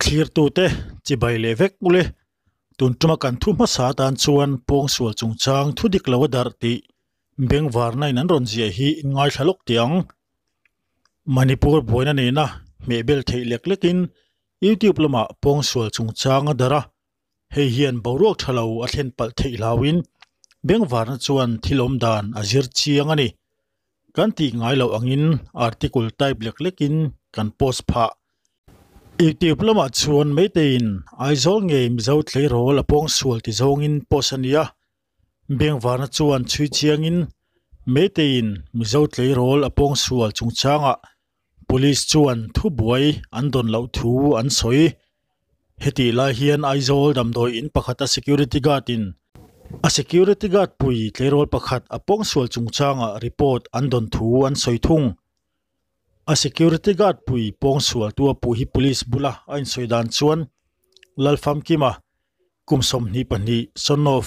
Thlirtute chibai leh vek ule. Tun tuma kan thu hmasa atan chuan pawngsual chungchang thu dik lo a darh tih bengvarna in an rawn ziah hi in ngaithla lawk teh ang. Manipur buaina nena hmehbel theih lek lekin YouTube lamah pawngsual chungchang a darh a, hei hian boruak tha lo a thlen palh theih hlauhin bengvarna chuan thil awm dan a zir chiang a ni. Kan tih ngai loh angin article type lek lekin kan post phah. YouTube lamah chuan Meiteiin Aizawl ngei Mizo tleirawl a pawngsual ti zawngin post a ni a. Bengvarna chuan chhui chiangin Meiteiin Mizo tleirawl a pawngsual chungchangah Police chuan thubuai an dawn loh thu an sawi. Hetih lai hian Aizawl damdawi in pakhata security guard in a security guard pui tleirawl pakhat a pawngsual chungchangah report an dawn thu an sawi thung. A security guard pui pawngsual tu a puh hi police bula a insawi dan chuan Lalfamkima kum 22 son of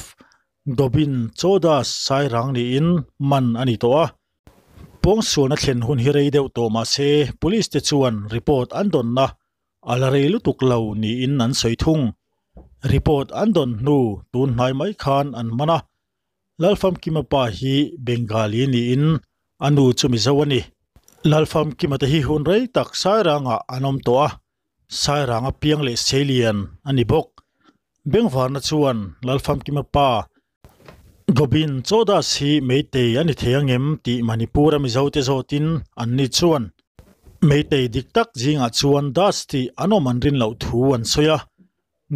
Gobin Chodas Sairang niin man a ni tawh a. Pawngsualna thlen hun hi rei deuh tawh mahse police te chuan report an dawnna a la rei lutuk lo niin an sawi thung. Report an dawn hnu tun hnai mai khan an man a, Lalfamkima pa hi Bengali niin a nu chu Mizo a ni. Lalfamkima te hi hun rei tak Sairangah an awm tawh a, Sairanga piang leh Seilian a ni bawk. Bengvarna chuan Lalfamkima pa Gobin Chodas hi Meitei a ni thei angem tih Manipur-a Mizote zawtin an ni chuan Meitei dik tak zingah chuan Das tih an awm an rin loh thu an sawi a.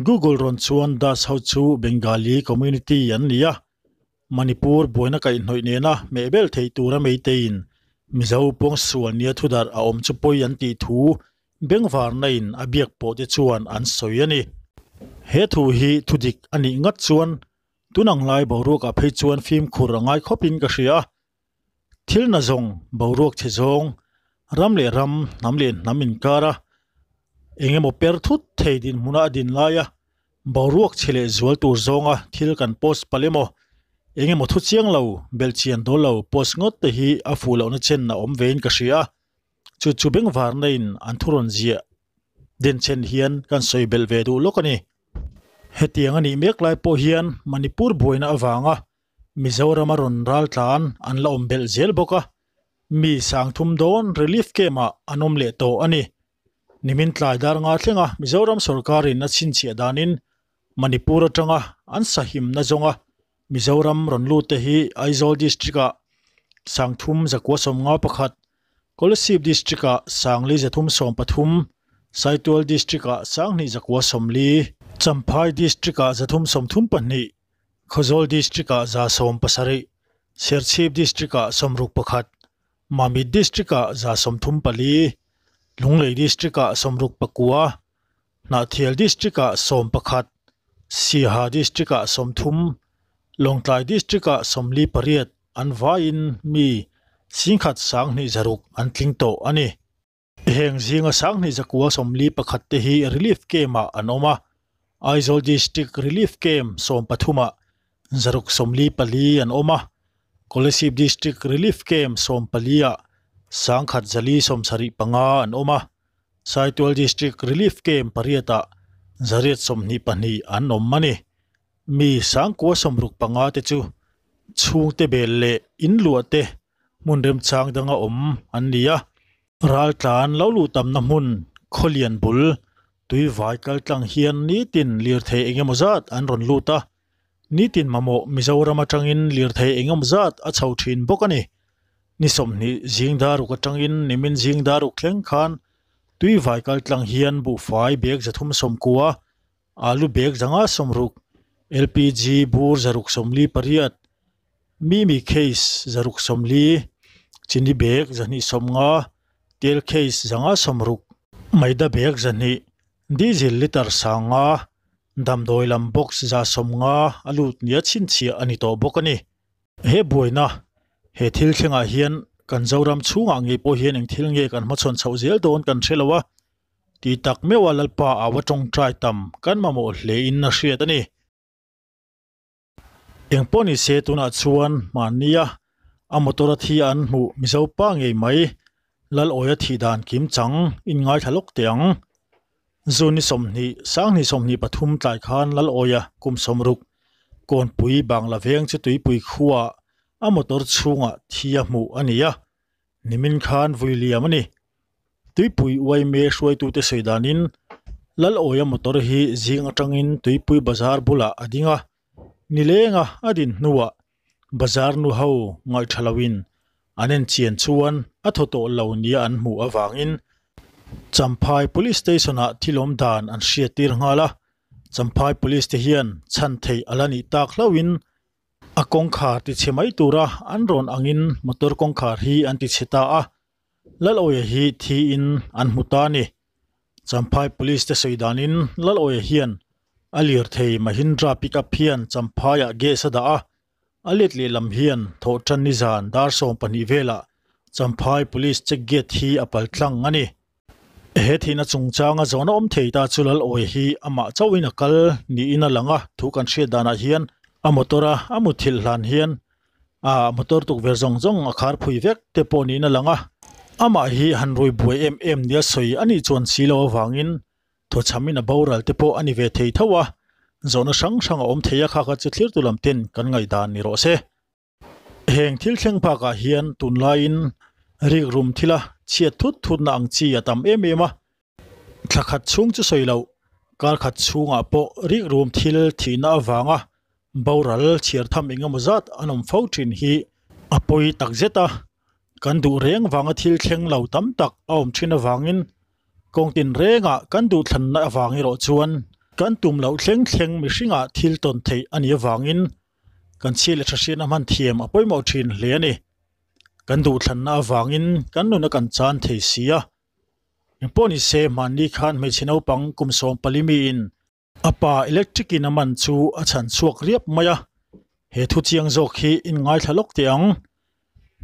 Google rawn chuan Das ho chu Bengali community an ni a, Manipur buaina kaihhnawih nena hmehbel thei tura Meiteiin Mizo pawngsual nia thudarh a awm chu pawi an tih thu Bengvarna-in a biak pawh te chuan an sawi a ni. He thu hi thudik a nih ngat chuan tun ang lai boruakah phei chuan fimkhur a ngai khawpin ka hria a. Thil na zawng, boruak chhe zawng, ram leh ram, hnam leh hnam inkar a, eng emaw per thut thei dinhmuna a din laia boruak chhe leh zual tur zawnga thil kan post palh emaw, eng emaw thu chiang lo, belhchian dawl lo post ngawt te hi a fuh lohna chen a awm vein ka hria a. Chu chu bengvarna in an thu rawn ziah denchhen hian kan sawi belh ve duh lawk a ni. Hetiang a nih mek lai pawh hian Manipur buaina avanga Mizorama rawn ral tlan an la awm belh zel bawk a, mi sangthum dawn relief camp ah an awm leh tawh a ni. Nimin tlai dar nga thlenga Mizoram sorkarin a chhinchhiah danin Manipur atanga an sahimna zawnga Mizoram rawn lut te hi Aizawl District ah 3,000 151, Kolasib District ah 4,313, Saitual District ah 2,240, Champhai District ah 332, Khawzawl District ah 170, Serchhip District ah 61, Mamit District ah 134, Lunglei District ah 69, Hnahthial District ah 11, Siaha District ah 30, Lawngtlai District ah 48 an vaiin mi 1,206 an tling tawh a ni. Heng zinga 2,941 te hi relief camp ah an awm a, Aizawl District Relief Camp 13 ah 644 an awm a, Kolasib District Relief Camp 14 ah 1,175 an awm a, Saitual District Relief Camp pariat ah 822 an awm a ni. Mi 965 te chu chhungte bel leh inluah te hmun remchang danga awm an ni a. Raltlan lo luh tamna hmun khawlian bul tuivai kal tlang hian nitin lirthei engemaw zat an rawn lut a, nitin mamawh Mizoram atangin lirthei engemaw zat a chho thin bawk a ni. Ni 20 zing daruk atangin nimin zing daruk thleng khan tuivai kal tlang hian buhfai bag 390, alu bag 160, LPG bur 648, Mimi case 640, chini bag 250, tel case 160, maida bag 200, diesel litre 500, damdawi lam box 150 a lut nia chhinchhiah a ni tawh bawk a ni. He buaina, he thil thlengah hian kan Zoram chhungah ngei pawh hian eng thil nge kan hmachhawn chhoh zel dawn kan hre lo a, ti tak meuha Lalpa awa tawngtai tam kan mamawh hle in a hriat a ni. Eng pawh ni se tunah chuan mahnia a motor a thi an hmuh Mizo pa ngei mai Lal Awia thih dan kim chang in ngaithla lawk teh ang. Zuni 20, 2023 tlai khan Lalawia kum 60 Kawnpui Bangla veng chu tuipui khuaah a motor chhungah thi a hmuh a ni a, nimin khan vui liam a ni. Tuipui uaime hruaitute sawi danin Lalawia motor hi zing atangin Tuipui bazar bulah a ding a, nilenga a din hnuah bazar nu ho ngaihtha loin an en chian chuan a thaw tawh lo nia an hmuh avangin Champhai Police Station-ah thil awm dan an hriattir nghal a, Champhai Police te hian chhan theih a la nih tak hlauhin a kawngkhar tichhe mai tura an rawn angin motor kawngkhar hi an tichhe ta a, Lalawia hi thiin an hmu ta a ni. Champhai Police te sawi danin Lalawia hian a lirthei Mahindra pickup hian Champhaiah gas a dah a, a let lehlam hian thawhtan nizan dar 12 velah Champhai Police check gate hi a pal tlang a ni. He thihna chungchanga zawhna awm thei ta chu Lalawia hi amah chauhin a kal niin a lang a, thu kan hriat danah hian a motor a a muthilh hlan hian a motor tukverh zawng zawng a khar phui vek te pawh niin a lang a, amah hi han rui buai em em nia sawi a nih chuan si lo avangin thawchhamin a boral te pawh a ni ve thei tho a, zawhna hrang hrang a awm thei a kha kha chu thlir tu lam ten kan ngaihdan ni rawh se. Heng thil thleng bakah hian tunlaiin rikrum thila chhiat thut thutna ang chi a tam em em a, Thla khat chhung chu sawi loh, kar khat chhungah pawh rikrum thil thihna avanga boral chhiar tham eng emaw zat an awm fo thin hi a pawi tak zet a. Kan duh reng vanga thil thleng lo tam tak a awm thin avangin kawng tin rengah kan duhthlanna avang erawh chuan kan tum loh thleng thleng mihringah thil tawn theih a nih avangin kan chhia leh tha hriatna hman thiam a pawimawh thin hle a ni. Kan duhthlanna avangin kan nuna kan chan thei si a. Engpawh ni se hmanni khan hmeichhe naupang kum 14 miin a pa electric in a man chu a chhan chhuak riap mai a, he thu chiang zawk hi in ngaithla lawk teh ang.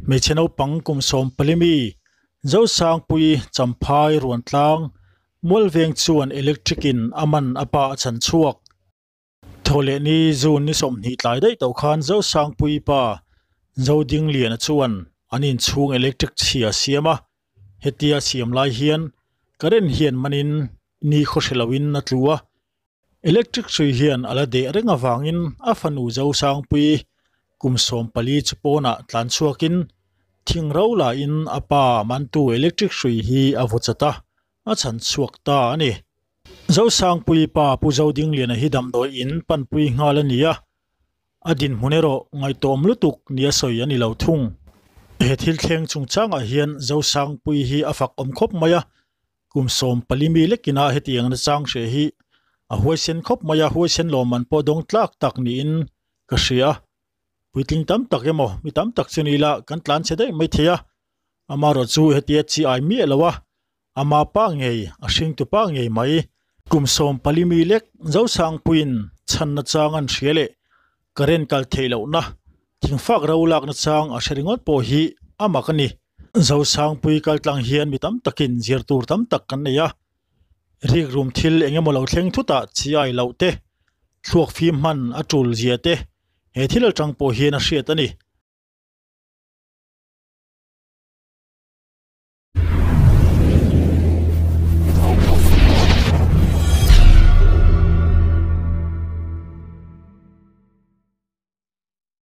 Hmeichhe naupang kum 14 mi Zosangpui Champhai Ruantlang Mualveng chuan electric in a man a pa a chhan chhuak. Thawhlehni June ni 20 tlai daih tawh khan Zosangpui pa Zodingliana chuan an inchhung electric chhia a siam a, hetia siam lai hian current hian manin ni khaw hre loin a tlu a, electric hrui hian a la deh reng avangin a fanu Zosangpui kum 14 chu pawnah tlan chhuakin thing ro lahin a pa mantu electric hrui hi a vaw chat a, a chhan chhuak ta a ni. Zosangpui pa Pu Zodingliana hi damdawi in panpui nghal a ni a, a dinhmun erawh ngaihtuahawm lutuk nia sawi a ni lo thung. He thil thleng chungchangah hian Zosangpui hi a fak awm khawp mai a, kum 14 mi lekina hetiang nachang hre hi a huaisen khawp mai a, huaisen lawmman pawh dawng tlak tak niin ka hria. Puitling tam tak emaw mi tam tak chu ni ila kan tlan chhe daih mai thei a, amaherawhchu chu hetia chi ai miah lo a, Ama pa ngei, a hringtu pa ngei mai. Kum 14 mi lek Zosangpuiin chhanna chang an hria leh current kal theih lohna thingfak ro lakna chang a hre ringawt pawh hi a mak a ni. Zosangpui kal tlang hian mi tam takin zir tur tam tak kan nei a, rikrum thil eng emaw lo thleng thutah chi ai loh te, thluak fim hman a tul zia te he thil atang pawh hian a hriat a ni.